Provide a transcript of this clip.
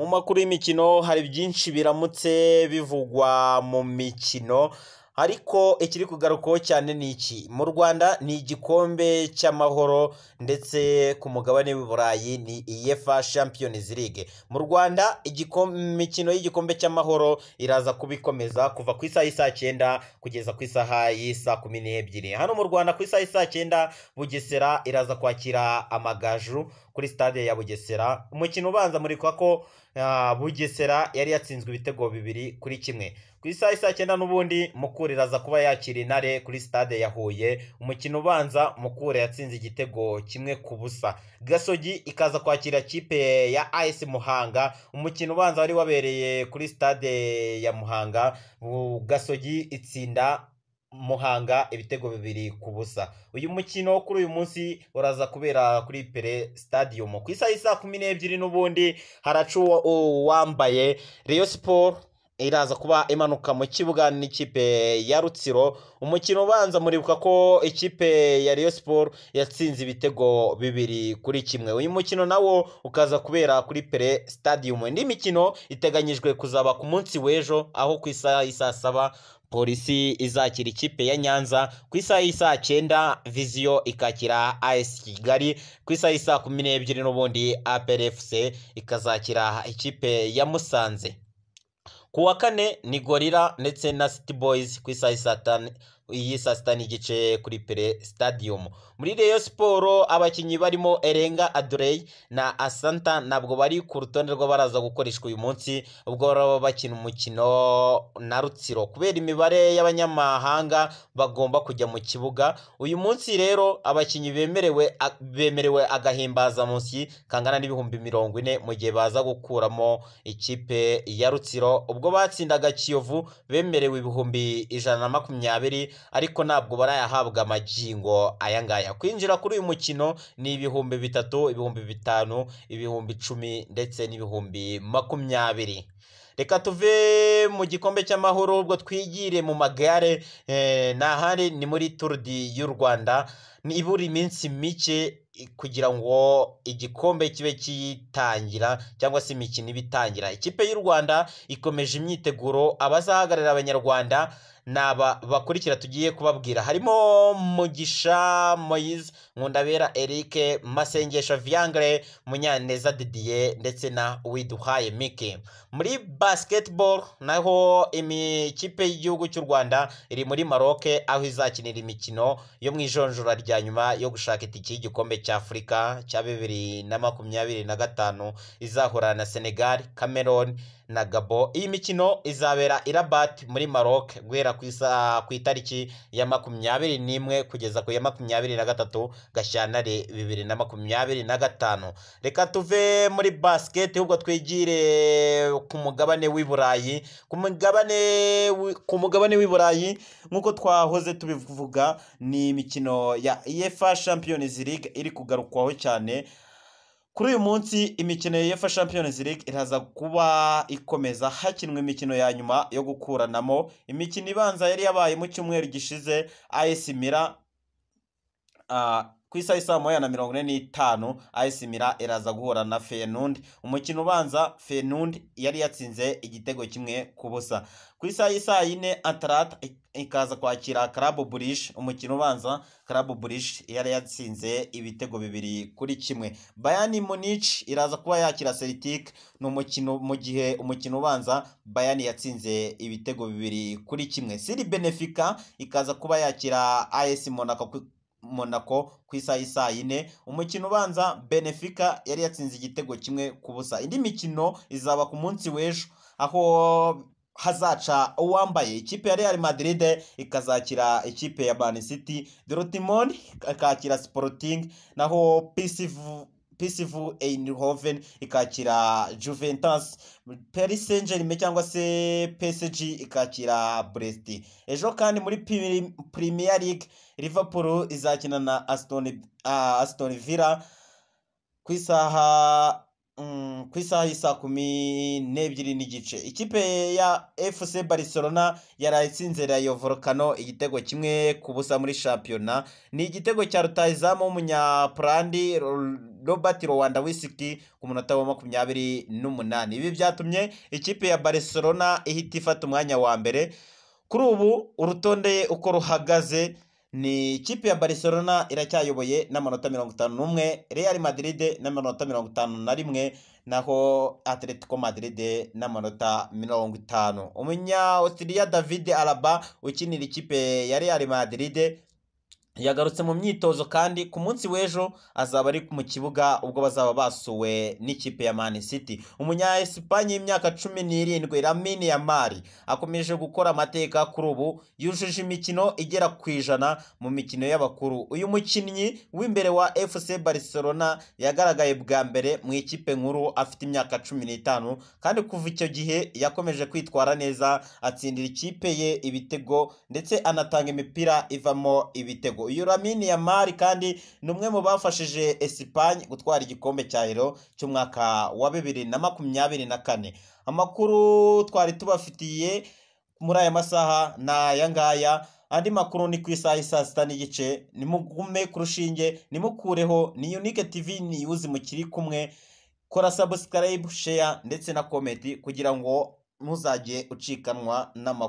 Mu makuru y'imikino hari byinshi biramutse bivugwa mu mikino, ariko ikiri kugarukwaho cyane ni iki: mu Rwanda ni igikombe cy'amahoro, ndetse ku mugabane w'i Burayi ni UEFA Champions League. Mu Rwanda imikino y'igikombe cy'amahoro iraza kubikomeza kuva ku isaha y'isaa 9 kugeza ku isaha y'isaa 12. Hano mu Rwanda ku isaha y'isaa 9 Bugesera iraza kwakira Amagaju kuri stade ya Bugesera. Umukino ubanza murikwa ko Bugesera yari yatsinzwe ibitego 2-1. Ku isaha y'isaa 9 n'ubundi Mukura iraza kuba yakira Intare kuri stade ya Huye. Umukino ubanza Mukura yatsinze igitego 1-0. Gasogi ikaza kwakira kipe ya AS Muhanga. Umukino ubanza wari wabereye kuri stade ya Muhanga, Gasogi itsinda Muhanga ibitego 2-0. Uyu mukino kuri uyu munsi uraza kubera kuri Pele Stadium. Ku isaha y'isaa 12 n'ubundi haraca uwambaye. Rayon Sport iraza kuba imanuka mu kibuga n'ikipe ya Rutsiro. Umukino ubanza muribuka ko ikipe ya Rayon Sport yatsinze ibitego 2-1. Uyu mukino nawo ukaza kubera kuri Pele Stadium. Indi mikino iteganyijwe kuzaba ku munsi w'ejo, aho ku isaha y'isaa 7 Polisi izakira ikipe ya Nyanza, ku isaha y'isaa 9 Viziyo ikakira AS Kigali, ku isaha y'isaa 12 n'ubundi APR FC ikazakira ikipe ya Musanze. Ku wa kane ni Gorilla ndetse na City Boys ku isaha y'isaa 6:30 kuri Pele Stadium. Muri Rayon Sport abakinnyi barimo Erenga Adrey na Asanta ntabwo bari ku rutonde rw'abaraza gukoreshwa uyu munsi, ubwo baraba bakina umukino na Rutsiro. Kubera imibare y'abanyamahanga bagomba kujya mu kibuga uyu munsi, rero abakinnyi bemerewe agahimbazamusyi kangana n'ibihumbi 40 mu gihe baza gukuramo ikipe ya Rutsiro. Ubwo batsindaga Kiyovu bemerewe ibihumbi 120, ariko ntabwo barayahabwa amagingo aya ngaya. Kwinjira kuri uyu mukino ni ibihumbi 3, ibihumbi 5, ibihumbi 10 ndetse n'ibihumbi 20. Reka tuve mu gikombe cy'amahoro ubwo twigire mu magare. N'ahandi ni muri Tour y'u Rwanda, nibura iminsi mike kugira ngo igikombe kibe kitangira cyangwa se imikino ibitangira. Ikipe y'u Rwanda ikomeje imyiteguro. Abazahagararira abanyarwanda naba bakurikira tugiye kubabwira, harimo Mugisha Moise, Nkundabera Eric, Masengesho Viangre, Munyaneza Didier ndetse na Uwiduhaye Mike. Muri basketball naho ikipe y'igihugu cy'u Rwanda iri muri Maroc, aho izakinira imikino yo mu ijonjora rya nyuma yo gushaka itike y'igikombe cya Afurika cya 2025, izahura na Senegal, Cameroon na Gabon. Iyi mikino izabera i Rabat muri Maroc guhera ku itariki ya 21 kugeza ku ya 23 Gashyantare 2025. Reka tuve muri basket ahubwo twigire ku mugabane w'i Burayi. Ku mugabane w'i Burayi nk'uko twahoze tubivuga, ni imikino ya UEFA Champions League iri kugarukwaho cyane. Kuri uyu munsi imikino ya UEFA Champions League iraza kuba ikomeza, hakinwa imikino ya nyuma yo gukuranamo. Imikino ibanza yari yabaye mu cyumweru gishize, AS Milan ku isaha y'isaa 1:45 AS Milan iraza guhura na Feyenoord. Umukino ubanza Feyenoord yari yatsinze igitego 1-0. Ku isaha y'isaa 4 Atalanta ikaza kwakira Club Brugge. Umukino ubanza Club Brugge yari yatsinze ibitego 2-1. Bayern Munich iraza kuba yakira Celtic, ni umukino mu gihe umukino ubanza Bayern yatsinze ibitego 2-1. Siri Benfica ikaza kuba yakira AS Monaco ku isaha y'isaa 4. Umukino ubanza Benfica yari yatsinze igitego 1-0. Indi mikino izaba ku munsi w'ejo, aho hazaca uwambaye. Ikipe ya Real Madrid ikazakira ikipe ya Man City, Dortmund ikakira Sporting, naho PSV Eindhoven ikakira Juventus, Paris Saint-Germain cyangwa se PSG ikakira Brest. Ejo kandi muri Premier League Liverpool izakina na Aston Villa ku isaha y'isaa 12:30. Ikipe ya FC Barcelona yaraye itsinze Rayo Vallecano igitego 1-0 muri shampiyona. Ni igitego cya rutahizamu w'umunyapolandi Robert Lewandowski ku munota wa 28. Ibi byatumye ikipe ya Barcelona ihita ifata umwanya wa mbere. Kuri ubu urutonde uko ruhagaze ni ikipe ya Barcelona iracyayoboye n'amanota 51, Real Madrid n'amanota 51, naho Atletico Madrid n'amanota 50. Umunya Austria David Alaba ukinira ikipe ya Real Madrid yagarutse mu myitozo, kandi ku munsi w'ejo azaba ari mu kibuga ubwo bazaba basuwe n'ikipe ya Man City. Umunya Espagne y'imyaka 17 Lamine Yamal akomeje gukora amateka, kuri ubu yujuje imikino igera ku 100 mu mikino y'abakuru. Uyu mukinnyi w'imbere wa FC Barcelona yagaragaye bwa mbere mu ikipe nkuru afite imyaka 15, kandi kuva icyo gihe yakomeje kwitwara neza, atsindira ikipe ye ibitego ndetse anatanga imipira ivamo ibitego. Uyu Lamine Yamal kandi ni umwe mu bafashije Espagne gutwara igikombe cya Euro cy'umwaka wa 2024. Amakuru twari tubafitiye muri aya masaha ni aya ngaya. Andi makuru ni ku isaha saa 6:30. Nimugume ku rushinge, nimukureho. Ni Unique TV News mukiri kumwe. Kora subscribe, share ndetse na comment kugira ngo ntuzajye ucikanwa n'amakuru.